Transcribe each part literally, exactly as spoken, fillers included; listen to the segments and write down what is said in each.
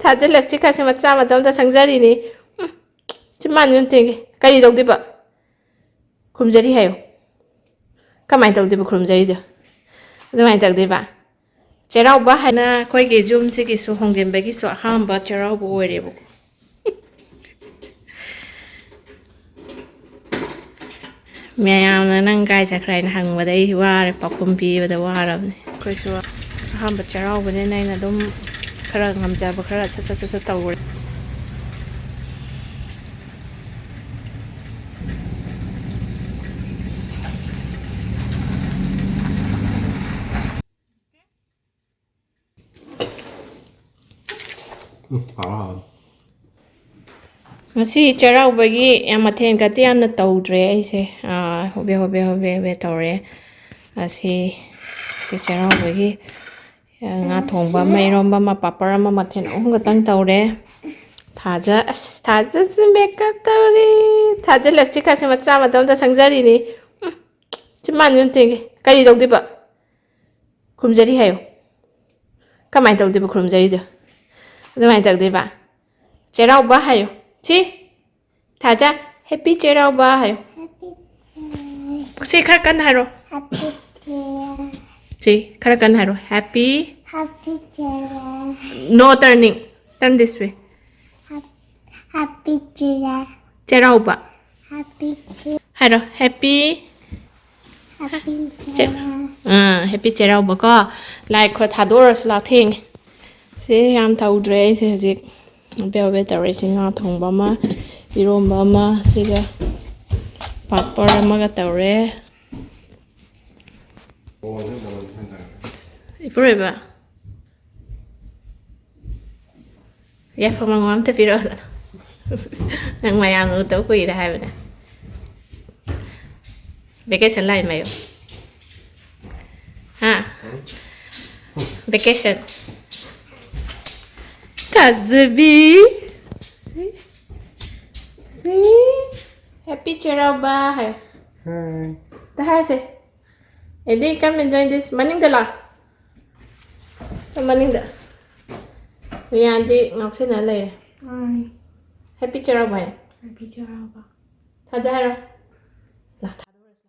ꯊꯥꯖ ꯂꯤꯞꯁꯇꯤꯛꯀꯁꯦ ꯃꯆꯥ ꯃꯇꯣꯝꯇ ꯁꯪꯖꯔꯤꯅꯤ꯫ ꯎꯝ, ꯆꯤꯝꯕꯥꯟꯁꯤ ꯅꯨꯡꯇꯤꯒꯤ ꯀꯔꯤ ꯇꯧꯗꯣꯏꯕ? ꯈꯨꯔꯨꯝꯖꯔꯤ ꯍꯥꯏꯌꯨ꯫ ꯀꯃꯥꯏꯅ ꯇꯧꯗꯣꯏꯕ ꯈꯨꯔꯨꯝꯖꯔꯤꯗꯣ? ꯑꯗꯨꯃꯥꯏꯅ ꯇꯧꯗꯣꯏꯕ? ꯆꯩꯔꯥꯎꯕ ꯍꯥꯏꯅ ꯑꯩꯈꯣꯏꯒꯤ ꯌꯨꯝꯁꯤꯒꯤꯁꯨ ꯍꯣꯡꯖꯤꯟꯕꯒꯤꯁꯨ ꯑꯍꯥꯟꯕ ꯆꯩꯔꯥꯎꯕ ꯑꯣꯏꯔꯦꯕꯀꯣ꯫ ꯃꯌꯥꯝꯅ "ꯅꯪ ꯀꯥꯏ ꯆꯠꯈ꯭ꯔꯦ?" ꯍꯥꯏꯅ ꯍꯪꯕꯗ ꯑꯩ ꯋꯥꯔꯦ, ꯄꯥꯎꯈꯨꯝ ꯄꯤꯕꯗ ꯋꯥꯔꯕꯅꯤ꯫ ꯑꯩꯈꯣꯏꯁꯨ ꯑꯍꯥꯟꯕ ꯆꯩꯔꯥꯎꯕꯅꯤꯅ ꯑꯩꯅ ꯑꯗꯨꯝ ꯈꯔ ꯉꯝꯖꯕ ꯈꯔ ꯁꯠ ꯁꯠ ꯁꯠ ꯁꯠ ꯇꯧꯔꯦ꯫ ꯎꯝ, ꯍꯥꯎꯔꯦ, ꯍꯥꯎꯔꯦ꯫ ꯉꯁꯤ ꯆꯩꯔꯥꯎꯕꯒꯤ ꯌꯥꯝ ꯃꯊꯦꯜ ꯀꯇꯤ ꯌꯥꯝꯅ ꯇꯧꯗ꯭ꯔꯦ ꯑꯩꯁꯦ꯫ ꯑꯥ, ꯍꯣꯕꯦ ꯍꯣꯕꯦ ꯍꯣꯕꯦ ꯍꯣꯕꯦ ꯇꯧꯔꯦ꯫ ꯑꯁꯤ, ꯁꯤ ꯆꯩꯔꯥꯎꯕꯒꯤ, ꯑ, ꯉꯥ ꯊꯣꯡꯕ ꯑꯃ, ꯏꯔꯣꯝꯕ ꯑꯃ, ꯄꯥꯄꯔ ꯑꯃ, ꯃꯊꯦꯜ ꯑꯍꯨꯝ ꯈꯛꯇꯪ ꯇꯧꯔꯦ꯫ ꯊꯥꯖ, ꯑꯁ, ꯊꯥꯖꯁꯨ ꯃꯦꯀꯞ ꯇꯧꯔꯤ꯫ ꯊꯥꯖ ꯂꯤꯞꯁꯇꯤꯛꯀꯁꯦ ꯃꯆꯥ ꯃꯇꯣꯝꯇ ꯁꯪꯖꯔꯤꯅꯤ꯫ ꯎꯝ, ꯆꯤꯝꯕꯥꯟꯁꯤ ꯅꯨꯡꯇꯤꯒꯤ ꯀꯔꯤ ꯇꯧꯗꯣꯏꯕ? ꯈꯨꯔꯨꯝꯖꯔꯤ ꯍꯥꯏꯌꯨ꯫ ꯀꯃꯥꯏꯅ ꯇꯧꯗꯣꯏꯕ ꯈꯨꯔꯨꯝꯖꯔꯤꯗꯣ? ꯑꯗꯨꯃꯥꯏꯅ ꯇꯧꯗꯣꯏꯕ? ꯆꯩꯔꯥꯎꯕ ꯍꯥꯏꯌꯨ꯫ ꯁꯤ, ꯊꯥꯖ, ꯍꯦꯄꯤ ꯆꯩꯔꯥꯎꯕ ꯍꯥꯏꯌꯨ꯫ ꯁꯤ ꯈꯔ ꯀꯟꯅ ꯍꯥꯏꯔꯣ꯫ ꯁꯤ ꯈꯔ ꯀꯟꯅ ꯍꯥꯏꯔꯣ꯫ Happy. Happy Cheiraoba. No turning. Turn this way. Happy ꯆꯩꯔꯥꯎ꯫ ꯆꯩꯔꯥꯎꯕ꯫ ꯍꯦꯄꯤ ꯆꯩ- ꯍꯥꯏꯔꯣ꯫ ꯍꯦꯄꯤ꯫ ꯍꯦꯄꯤ ꯆꯩ- ꯆꯩꯔꯥꯎ꯫ ꯑꯥ, ꯍꯦꯄꯤ ꯆꯩꯔꯥꯎꯕꯀꯣ꯫ ꯂꯥꯏ ꯈꯔ ꯊꯥꯗꯣꯛꯎꯔꯁꯤ ꯂꯥꯛ ꯊꯦꯡꯉꯦ꯫ ꯁꯤ ꯌꯥꯝ ꯇꯧꯗ꯭ꯔꯦ ꯑꯩꯁꯦ ꯍꯧꯖꯤꯛ꯫ ꯍꯣꯕꯦ ꯍꯣꯕꯦ ꯇꯧꯔꯦ꯫ ꯁꯤ ꯉꯥ ꯊꯣꯡꯕ ꯑꯃ, ꯏꯔꯣꯝꯕ ꯑꯃ, ꯁꯤꯒ ꯄꯥꯄꯔ ꯑꯃꯒ ꯇꯧꯔꯦ꯫ ꯏꯄꯨꯔꯣꯏꯕ꯫ ꯌꯥꯏꯐ ꯃꯪꯒꯣꯜ ꯑꯝꯇ ꯄꯤꯔꯛꯑꯣ꯫ ꯅꯪ ꯃꯌꯥꯝꯅ ꯎꯗꯕ ꯀꯨꯏꯔꯦ ꯍꯥꯏꯕꯅꯦ꯫ Vacation ꯂꯥꯛꯏ ꯃꯌꯨꯝ꯫ ꯍꯥ? Vacation꯫ ꯊꯥꯖꯕꯤ꯫ ꯁꯤ꯫ ꯍꯦꯄꯤ ꯆꯩꯔꯥꯎꯕ ꯍꯥꯏꯌꯣ꯫ ꯍꯥꯏ꯫ ꯑꯝꯇ ꯍꯥꯏꯔꯁꯦ꯫ ꯑꯦꯗꯤ, come and join this. ꯃꯅꯤꯡꯗ ꯂꯥꯛ꯫ ꯁꯣꯝ ꯃꯅꯤꯡꯗ꯫ ꯔꯤꯌꯥꯟꯗꯤ ꯉꯥꯎꯁꯤꯟꯅ ꯂꯩꯔꯦ꯫ ꯍꯥꯏ꯫ ꯍꯦꯄꯤ ꯆꯩꯔꯥꯎꯕ ꯍꯥꯏ꯫ ꯍꯦꯄꯤ ꯆꯩꯔꯥꯎꯕ꯫ ꯊꯥꯖ ꯍꯥꯏꯔꯣ꯫ ꯂꯥꯛ ꯊꯥꯗꯣꯔꯁꯤ꯫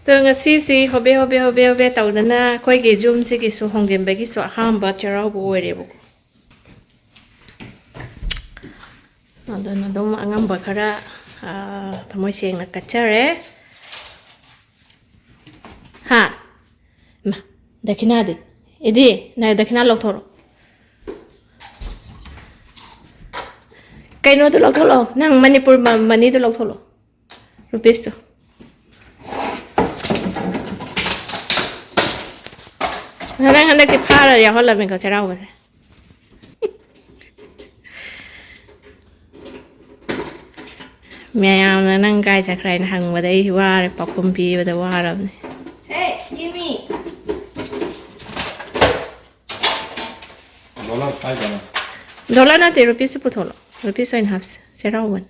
ꯑꯗꯣ ꯉꯁꯤꯁꯤ ꯍꯣꯕꯦ ꯍꯣꯕꯦ ꯍꯣꯕꯦ ꯍꯣꯕꯦ ꯇꯧꯗꯅ ꯑꯩꯈꯣꯏꯒꯤ ꯌꯨꯝꯁꯤꯒꯤꯁꯨ ꯍꯣꯡꯖꯤꯟꯕꯒꯤꯁꯨ ꯑꯍꯥꯟꯕ ꯆꯩꯔꯥꯎꯕ ꯑꯣꯏꯔꯦꯕꯀꯣ꯫ ꯑꯗꯨꯅ ꯑꯗꯨꯝ ꯑꯉꯝꯕ ꯈꯔ, ꯑꯥ, ꯊꯃꯣꯏ ꯁꯦꯡꯅ ꯀꯠꯆꯔꯦ꯫ ꯍꯥ? ꯏꯃꯥ, ꯗꯈꯤꯅꯥꯗꯤ? ꯏꯗꯤ, ꯅꯪ ꯗꯈꯤꯅꯥ ꯂꯧꯊꯣꯔꯛꯑꯣ꯫ ꯀꯩꯅꯣꯗꯣ ꯂꯧꯊꯣꯛꯂꯛꯑꯣ꯫ ꯅꯪ ꯃꯅꯤꯄꯨꯔ ꯃ-, ꯃꯅꯤꯗꯣ ꯂꯧꯊꯣꯛꯂꯛꯑꯣ꯫ ꯔꯨꯄꯤꯁꯇꯣ꯫ ꯅꯪ ꯍꯟꯗꯛꯇꯤ ꯐꯥꯔ ꯌꯥꯎꯍꯜꯂꯝꯃꯦꯀꯣ ꯆꯩꯔꯥꯎꯕꯁꯦ꯫ ꯃꯌꯥꯝꯅ ꯅꯪ ꯀꯥꯏ ꯆꯠꯈ꯭ꯔꯦ ꯍꯥꯏꯅ ꯍꯪꯕꯗ ꯑꯩ ꯋꯥꯔꯦ, ꯄꯥꯎꯈꯨꯝ ꯄꯤꯕꯗ ꯋꯥꯔꯕꯅꯦ꯫ Hey, give me. Dollar five dollar. Dollar ꯅꯠꯇꯦ, ꯔꯨꯄꯤꯁꯇꯨ ꯄꯨꯊꯣꯛꯂꯣ꯫ ꯔꯨꯄꯤꯁ ꯑꯣꯏꯅ ꯍꯥꯞꯁꯦ, ꯆꯩꯔꯥꯎꯕꯅꯤ꯫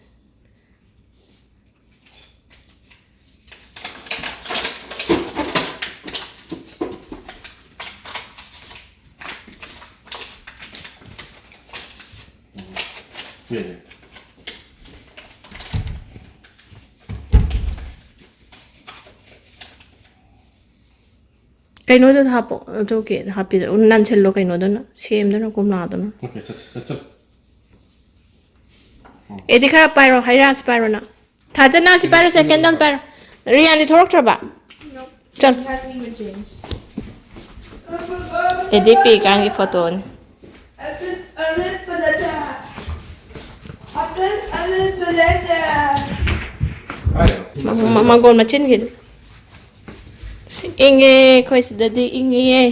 ꯌꯦ, ꯌꯦ꯫ ꯀꯩꯅꯣꯗꯨꯗ ꯍꯥꯞꯄꯣ, ꯑꯗꯨꯒꯤ ꯍꯥꯞꯄꯤꯗꯣ ꯅꯟꯁꯤꯜꯂꯣ, ꯀꯩꯅꯣꯗꯨꯅ, ꯁꯦꯝꯗꯨꯅ, ꯀꯣꯝꯂꯥꯗꯨꯅ꯫ ꯑꯣꯀꯦ, ꯆꯠ-, ꯆꯠ-, ꯆꯠ-, ꯆꯠ-, ꯆꯠ-, ꯆꯠ-, ꯆꯠ-, ꯆꯠ-꯫ ꯑꯦꯗꯤ, ꯈꯔ ꯄꯥꯏꯔꯣ, ꯍꯩ ꯔꯥꯁꯤ ꯄꯥꯏꯔꯣ ꯅꯪ꯫ ꯊꯥꯖꯅ ꯁꯤ ꯄꯥꯏꯔꯣꯁꯦ, ꯀꯦꯟꯗꯜ ꯄꯥꯏꯔꯣ꯫ ꯔꯤꯌꯥꯟꯗꯤ ꯊꯣꯛꯂꯛꯇ꯭ꯔꯕ? ꯆꯠꯂꯣ꯫ ꯑꯦꯗꯤ ꯄꯤꯀꯥꯟꯒꯤ ꯐꯣꯇꯣꯅꯤ꯫ ꯃ-, ꯃ-, ꯃꯪꯒꯣꯜ ꯃꯆꯤꯟꯒꯤꯗꯤ꯫ ꯏꯪꯉꯦ, ꯑꯩꯈꯣꯏ ꯁꯤꯗꯗꯤ ꯏꯪꯉꯤꯌꯦ꯫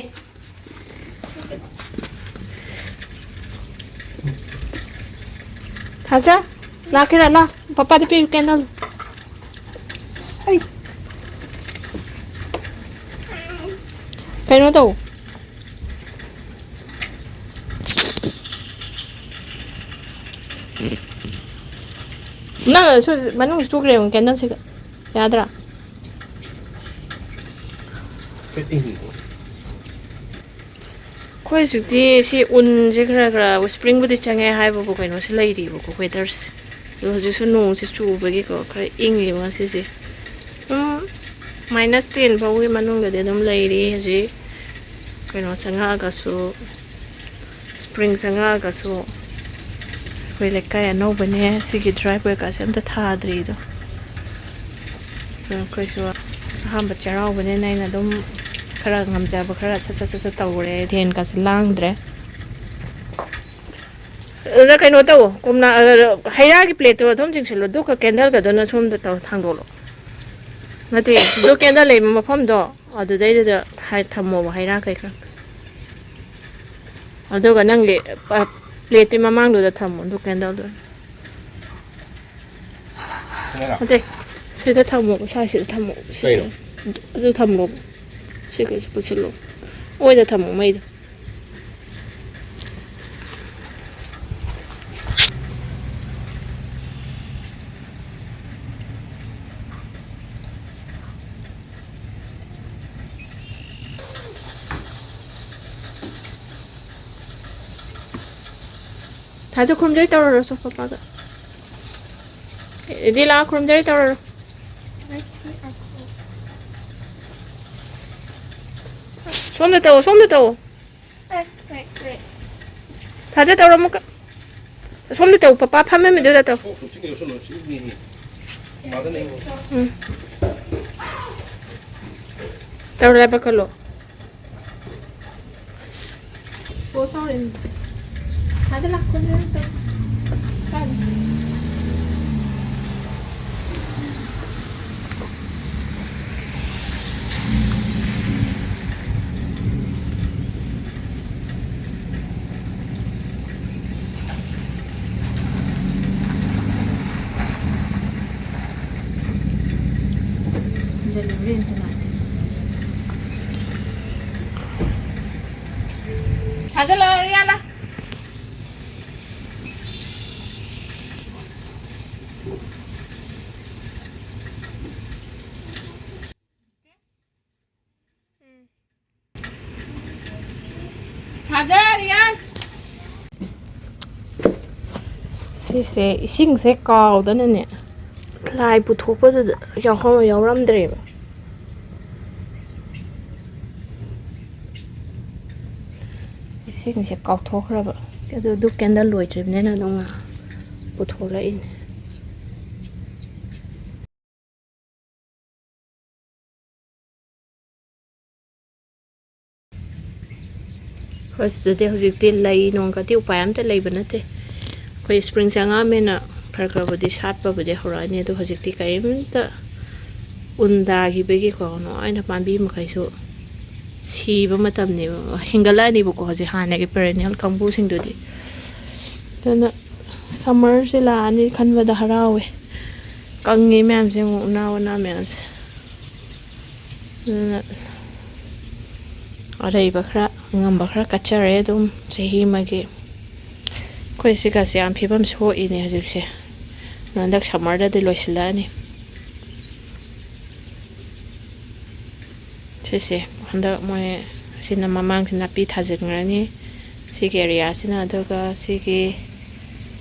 ꯊꯥꯖ, ꯂꯥꯛꯀꯦꯔꯥ? ꯂꯥ, ꯄꯄꯥꯗ ꯄꯤꯌꯨ ꯀꯦꯟꯗꯜ꯫ ꯑꯩ꯫ ꯀꯩꯅꯣ ꯇꯧ꯫ ꯅꯪ ꯁꯨ-, ꯃꯅꯨꯡ ꯆꯨꯈ꯭ꯔꯦ ꯌꯦꯡꯉꯨ, ꯀꯦꯟꯗꯜꯁꯤꯒ꯫ ꯌꯥꯗ꯭ꯔꯥ? ꯈꯨꯠ ꯏꯪꯉꯤꯀꯣ꯫ ꯑꯩꯈꯣꯏ ꯍꯧꯖꯤꯛꯇꯤ ꯁꯤ ꯎꯟꯁꯦ ꯈꯔ ꯈꯔ, ꯁ꯭ꯄ꯭ꯔꯤꯡꯕꯨꯗꯤ ꯆꯪꯉꯦ ꯍꯥꯏꯕꯕꯨ, ꯀꯩꯅꯣꯁꯦ ꯂꯩꯔꯤꯕꯀꯣ, ꯋꯦꯗꯔꯁꯦ꯫ ꯑꯗꯣ ꯍꯧꯖꯤꯛꯁꯨ ꯅꯣꯡꯁꯦ ꯆꯨꯕꯒꯤꯀꯣ, ꯈꯔ ꯏꯪꯉꯤꯕ ꯉꯁꯤꯁꯦ꯫ ꯁꯨꯝ ꯃꯥꯏꯅꯁ ꯇꯦꯟ ꯐꯥꯎꯒꯤ ꯃꯅꯨꯡꯗꯗꯤ ꯑꯗꯨꯝ ꯂꯩꯔꯤ ꯍꯧꯖꯤꯛ꯫ ꯀꯩꯅꯣ ꯆꯪꯉꯛꯑꯒꯁꯨ, ꯁ꯭ꯄ꯭ꯔꯤꯡ ꯆꯪꯉꯛꯑꯒꯁꯨ꯫ ꯑꯩꯈꯣꯏ ꯂꯩꯀꯥꯏ ꯑꯅꯧꯕꯅꯦ, ꯁꯤꯒꯤ ꯗ꯭ꯔꯥꯏꯕ ꯀꯩꯀꯥꯁꯦ ꯑꯝꯇ ꯊꯥꯗ꯭ꯔꯤꯗꯣ꯫ ꯑꯗꯣ ꯑꯩꯈꯣꯏꯁꯨ ꯑꯍꯥꯟꯕ ꯆꯩꯔꯥꯎꯕꯅꯤꯅ ꯑꯩꯅ ꯑꯗꯨꯝ ꯈꯔ ꯉꯝꯖꯕ ꯈꯔ ꯁꯠ ꯁꯠ ꯁꯠ ꯁꯠ ꯇꯧꯔꯦ, ꯇꯦꯟꯀꯥꯁꯦ ꯂꯥꯡꯗ꯭ꯔꯦ꯫ ꯑꯗꯨꯗ ꯀꯩꯅꯣ ꯇꯧ, ꯀꯣꯝꯂꯥ, ꯑ, ꯍꯩ ꯔꯥꯒꯤ ꯄ꯭ꯂꯦꯠꯇꯣ ꯑꯗꯨꯝ ꯆꯤꯡꯁꯤꯜꯂꯣ, ꯑꯗꯨꯒ ꯀꯦꯟꯗꯜꯒꯗꯣ ꯅꯁꯣꯝꯗ ꯇꯧ ꯊꯥꯡꯗꯣꯛꯂꯣ꯫ ꯅꯠꯇꯦ, ꯑꯗꯨ ꯀꯦꯟꯗꯜ ꯂꯩꯕ ꯃꯐꯝꯗꯣ ꯑꯗꯨꯗꯩꯗꯨꯗ ꯍꯥꯏ-, ꯊꯝꯃꯣꯕ ꯍꯩ ꯔꯥ ꯀꯩꯀꯥ꯫ ꯑꯗꯨꯒ ꯅꯪꯒꯤ ꯄ-, ꯄ꯭ꯂꯦꯠꯇꯤ ꯃꯃꯥꯡꯗꯨꯗ ꯊꯝꯃꯣ, ꯑꯗꯨ ꯀꯦꯟꯗꯜꯗꯨ꯫ ꯀꯩꯅꯣ? ꯅꯠꯇꯦ, ꯁꯤꯗ ꯊꯝꯃꯣꯕ, ꯁ꯭ꯋꯥꯏꯁꯤꯗ ꯊꯝꯃꯣꯕ, ꯁꯤꯗ꯫ ꯀꯩꯅꯣ? ꯑꯗꯨ ꯊꯝꯃꯣꯕ꯫ ꯁꯤ ꯀꯩꯁꯨ ꯄꯨꯁꯤꯜꯂꯣ꯫ ꯑꯣꯏꯗ ꯊꯝꯃꯣ ꯃꯩꯗꯣ꯫ ꯊꯥꯖ ꯈꯨꯔꯨꯝꯖꯔꯤ ꯇꯧꯔꯨꯔꯣ, ꯆꯣ ꯄꯄꯥꯒ꯫ ꯏꯗꯤ ꯂꯥꯛꯑꯣ, ꯈꯨꯔꯨꯝꯖꯔꯤ ꯇꯧꯔꯨꯔꯣ꯫ ꯁꯣꯝꯗ ꯇꯧ, ꯁꯣꯝꯗ ꯇꯧ꯫ ꯊꯥꯖ ꯇꯧꯔꯣ ꯑꯃꯨꯛꯀ꯫ ꯁꯣꯝꯗ ꯇꯧ, ꯄꯄꯥ ꯐꯝꯃꯝꯃꯤꯗꯨꯗ ꯇꯧ꯫ ꯎꯝ꯫ ꯇꯧꯔꯦ, ꯄꯥꯏꯈꯠꯂꯣ꯫ ꯄꯣꯁ ꯇꯧꯔꯦ꯫ ꯊꯥꯖ ꯂꯥꯛꯄ ꯅꯠꯇꯦ꯫ ꯀꯥꯏꯗ? ꯊꯥꯖꯤꯜꯂꯣ, ꯔꯤꯌꯥꯅ꯫ ꯁꯤꯁꯦ ꯏꯁꯤꯡꯁꯦ ꯀꯥꯎꯗꯅꯅꯦ, ꯂꯥꯏ ꯄꯨꯊꯣꯛꯄꯗꯨꯗ ꯌꯥꯎꯍꯧ-, ꯌꯥꯎꯔꯝꯗ꯭ꯔꯦꯕ꯫ ꯏꯁꯤꯡꯁꯦ ꯀꯥꯎꯊꯣꯛꯈ꯭ꯔꯕ꯫ ꯑꯗꯨ, ꯑꯗꯨ ꯀꯦꯟꯗꯜ ꯂꯣꯏꯗ꯭ꯔꯤꯕꯅꯤꯅ ꯑꯗꯨꯝ ꯉꯥꯏꯍꯥꯛ ꯄꯨꯊꯣꯛꯂꯛꯏꯅꯦ꯫ ꯑꯩꯈꯣꯏ ꯁꯤꯗꯗꯤ ꯍꯧꯖꯤꯛꯇꯤ ꯂꯩ ꯅꯣꯡ ꯀꯥꯇꯤ ꯎꯄꯥꯏ ꯑꯝꯇ ꯂꯩꯕ ꯅꯠꯇꯦ꯫ ꯑꯩꯈꯣꯏ ꯁ꯭ꯄ꯭ꯔꯤꯡꯁꯦ ꯑꯉꯥꯡꯕꯅ ꯈꯔ ꯈꯔꯕꯨꯗꯤ ꯁꯥꯠꯄꯕꯨꯗꯤ ꯍꯧꯔꯛꯑꯅꯤ, ꯑꯗꯣ ꯍꯧꯖꯤꯛꯇꯤ ꯀꯔꯤꯝꯇ ꯎꯟ ꯇꯥꯈꯤꯕꯒꯤꯀꯣ ꯂꯣꯏꯅ ꯄꯥꯝꯕꯤ ꯃꯈꯩꯁꯨ ꯁꯤꯕ ꯃꯇꯝꯅꯦꯕ, ꯍꯦꯟꯒꯠꯂꯛꯑꯅꯤꯕꯀꯣ ꯍꯧꯖꯤꯛ ꯍꯥꯟꯅꯒꯤ perennial ꯀꯥꯡꯕꯨꯁꯤꯡꯗꯨꯗꯤ꯫ ꯑꯗꯨꯅ summerꯁꯦ ꯂꯥꯛꯑꯅꯤ ꯈꯟꯕꯗ ꯍꯔꯥꯎꯋꯦ꯫ ꯀꯪꯉꯤ ꯃꯌꯥꯝꯁꯦ ꯌꯦꯡꯉꯨ, ꯎꯅꯥ ꯋꯥꯅꯥ ꯃꯌꯥꯝꯁꯦ꯫ ꯑꯗꯨꯅ ꯑꯔꯩꯕ ꯈꯔ, ꯑꯉꯝꯕ ꯈꯔ ꯀꯠꯆꯔꯦ ꯑꯗꯨꯝ ꯆꯍꯤ ꯑꯃꯒꯤ꯫ ꯑꯩꯈꯣꯏ ꯁꯤꯒꯁꯦ ꯌꯥꯝ ꯐꯤꯕꯝ ꯁꯣꯛꯏꯅꯦ ꯍꯧꯖꯤꯛꯁꯦ꯫ ꯍꯟꯗꯛ summerꯗꯗꯤ ꯂꯣꯏꯁꯤꯜꯂꯛꯑꯅꯤ꯫ ꯁꯤꯁꯦ ꯍꯟꯗꯛ ꯃꯣꯏ, ꯁꯤꯅ ꯃꯃꯥꯡꯁꯤ ꯅꯥꯄꯤ ꯊꯥꯖꯤꯟꯈ꯭ꯔꯅꯤ ꯁꯤꯒꯤ areaꯁꯤꯅ, ꯑꯗꯨꯒ ꯁꯤꯒꯤ,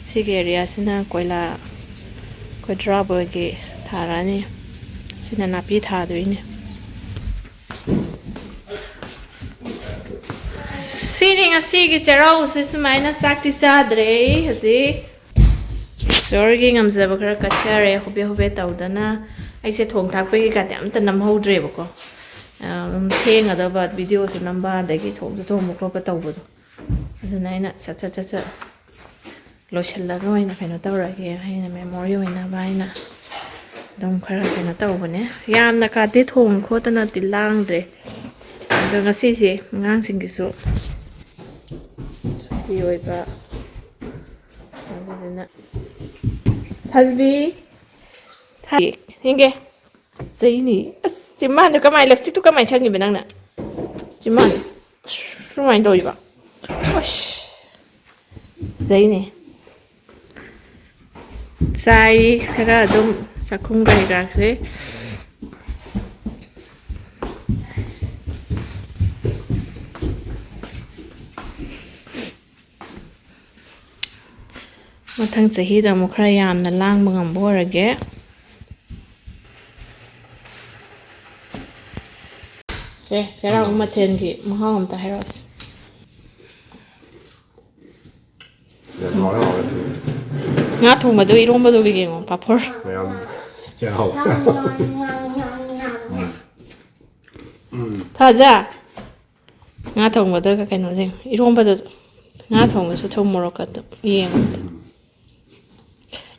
ꯁꯤꯒꯤ areaꯁꯤꯅ ꯀꯣꯏꯂꯥ, ꯑꯩꯈꯣꯏ ꯗ꯭ꯔꯥꯕꯣꯏꯒꯤ ꯊꯥꯔꯛꯑꯅꯤ꯫ ꯁꯤꯅ ꯅꯥꯄꯤ ꯊꯥꯗꯣꯏꯅꯦ꯫ ꯁꯤꯅꯤ ꯉꯁꯤꯒꯤ ꯆꯩꯔꯥꯎꯁꯦ꯫ ꯁꯨꯃꯥꯏꯅ ꯆꯥꯛꯇꯤ ꯆꯥꯗ꯭ꯔꯦ ꯑꯩ ꯍꯧꯖꯤꯛ꯫ ꯏꯁꯣꯔꯒꯤ ꯉꯝꯖꯕ ꯈꯔ ꯀꯠꯆꯔꯦ, ꯍꯣꯕꯦ ꯍꯣꯕꯦ ꯇꯧꯗꯅ꯫ ꯑꯩꯁꯦ ꯊꯣꯡ ꯊꯥꯛꯄꯒꯤ ꯀꯥꯗꯤ ꯑꯝꯇ ꯅꯝꯍꯧꯗ꯭ꯔꯦꯕꯀꯣ꯫ ꯑꯗꯨꯝ ꯊꯦꯡꯒꯗꯕ videoꯁꯨ ꯅꯝꯕ, ꯑꯗꯒꯤ ꯊꯣꯡꯁꯨ ꯊꯣꯡꯕ ꯈꯣꯠꯄ ꯇꯧꯕꯗꯣ꯫ ꯑꯗꯨꯅ ꯑꯩꯅ ꯁꯠ ꯁꯠ ꯁꯠ ꯁꯠ ꯂꯣꯏꯁꯤꯜꯂꯒ ꯑꯣꯏꯅ ꯀꯩꯅꯣ ꯇꯧꯔꯒꯦ ꯍꯥꯏꯅ, memory ꯑꯣꯏꯅꯕ ꯍꯥꯏꯅ ꯑꯗꯨꯝ ꯈꯔ ꯀꯩꯅꯣ ꯇꯧꯕꯅꯦ꯫ ꯌꯥꯝꯅ ꯀꯥꯗꯤ ꯊꯣꯡ ꯈꯣꯠꯇꯅꯗꯤ ꯂꯥꯡꯗ꯭ꯔꯦ꯫ ꯑꯗꯣ ꯉꯁꯤꯁꯦ ꯑꯉꯥꯡꯁꯤꯡꯒꯤꯁꯨ ꯁꯨꯇꯤ ꯑꯣꯏꯕ, ꯑꯗꯨꯗꯨꯅ꯫ ꯊꯥꯖꯕꯤ, ꯊꯥ-, ꯌꯦꯡꯒꯦ꯫ ꯐꯖꯩꯅꯦ꯫ ꯑꯁ, ꯆꯤꯝꯕꯥꯟꯗꯣ ꯀꯃꯥꯏ, lipstickꯇꯣ ꯀꯃꯥꯏ ꯁꯪꯉꯤꯕ ꯅꯪꯅ? ꯆꯤꯝꯕꯥꯟꯗꯣ꯫ ꯑꯁ, ꯁꯨꯃꯥꯏꯅ ꯇꯧꯔꯤꯕ꯫ ꯑꯁ, ꯐꯖꯩꯅꯦ꯫ ꯆꯥꯏ ꯈꯔ ꯑꯗꯨꯝ ꯆꯥꯛꯈꯨꯝ ꯀꯩꯀꯥꯁꯦ꯫ ꯃꯊꯪ ꯆꯍꯤꯗ ꯑꯃꯨꯛ ꯈꯔ ꯌꯥꯝꯅ ꯂꯥꯡꯕ ꯉꯝꯕ ꯑꯣꯏꯔꯒꯦ꯫ ꯁꯦ, ꯆꯩꯔꯥꯎꯕ ꯃꯊꯦꯜꯒꯤ ꯃꯍꯥꯎ ꯑꯝꯇ ꯍꯥꯏꯔꯛꯑꯣꯁꯦ꯫ ꯌꯥꯝ ꯍꯥꯎꯔꯦ, ꯍꯥꯎꯔꯦ꯫ ꯉꯥ ꯊꯣꯡꯕꯗꯣ, ꯏꯔꯣꯝꯕꯗꯨꯒ ꯌꯦꯡꯉꯣ, ꯄꯥꯐꯣꯔ꯫ ꯃꯌꯥꯝ ꯆꯩꯔꯥꯎ꯫ ꯎꯝ꯫ ꯊꯥꯖ꯫ ꯉꯥ ꯊꯣꯡꯕꯗꯒ ꯀꯩꯅꯣꯁꯦ, ꯏꯔꯣꯝꯕꯗ ꯉꯥ ꯊꯣꯡꯕꯁꯨ ꯊꯨꯝ ꯃꯣꯔꯣꯛꯀ ꯑꯗꯨꯝ ꯌꯦꯡꯉꯣ꯫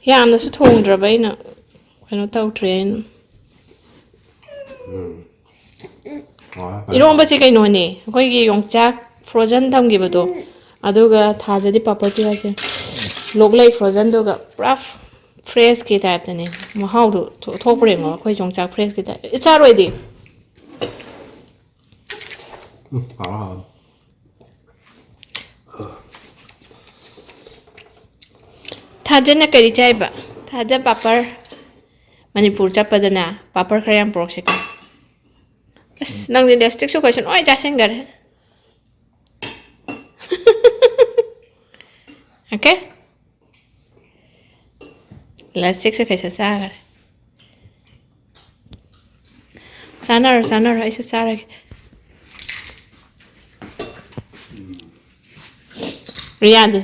ꯌꯥꯝꯅꯁꯨ ꯊꯣꯡꯗ꯭ꯔꯕ ꯑꯩꯅ, ꯀꯩꯅꯣ ꯇꯧꯗ꯭ꯔꯦ ꯑꯩꯅ꯫ ꯎꯝ꯫ ꯍꯣꯏ, ꯐꯔꯦ꯫ ꯏꯔꯣꯝꯕꯁꯦ ꯀꯩꯅꯣꯅꯦ, ꯑꯩꯈꯣꯏꯒꯤ ꯌꯣꯡꯆꯥꯛ frozen ꯊꯝꯈꯤꯕꯗꯣ, ꯑꯗꯨꯒ ꯊꯥꯖꯗꯤ ꯄꯥꯄꯔ ꯄꯤꯔꯛꯁꯦ, ꯂꯣꯛꯂꯩ frozenꯗꯨꯒ ꯄꯨꯔꯥ freshꯀꯤ typeꯇꯅꯦ꯫ ꯃꯍꯥꯎꯗꯣ ꯊꯣ-, ꯊꯣꯛꯄ꯭ꯔꯥ ꯌꯦꯡꯉꯣ, ꯑꯩꯈꯣꯏ ꯌꯣꯡꯆꯥꯛ freshꯀꯤ type꯫ ꯑꯦ, ꯆꯥꯔꯣꯏꯗꯤ? ꯎꯝ, ꯍꯥꯎꯔꯦ, ꯍꯥꯎꯔꯦ꯫ ꯊꯥꯖꯅ ꯀꯔꯤ ꯆꯥꯏꯕ? ꯊꯥꯖ ꯄꯥꯄꯔ꯫ ꯃꯅꯤꯄꯨꯔ ꯆꯠꯄꯗꯅꯦ, ꯄꯥꯄꯔ ꯈꯔ ꯌꯥꯝ ꯄꯨꯔꯛꯁꯤꯀꯣ꯫ ꯑꯁ, ꯅꯪꯗꯤ lipstickꯁꯨ ꯀꯩꯁꯨ ꯂꯣꯏ ꯆꯥꯁꯤꯟꯈꯔꯦ꯫ Okay? Lipstickꯁꯨ ꯀꯩꯁꯨ ꯆꯥꯈꯔꯦ꯫ ꯆꯥꯅꯔꯣ, ꯆꯥꯅꯔꯣ, ꯑꯩꯁꯨ ꯆꯥꯔꯒꯦ꯫ ꯔꯤꯌꯥꯗꯤ?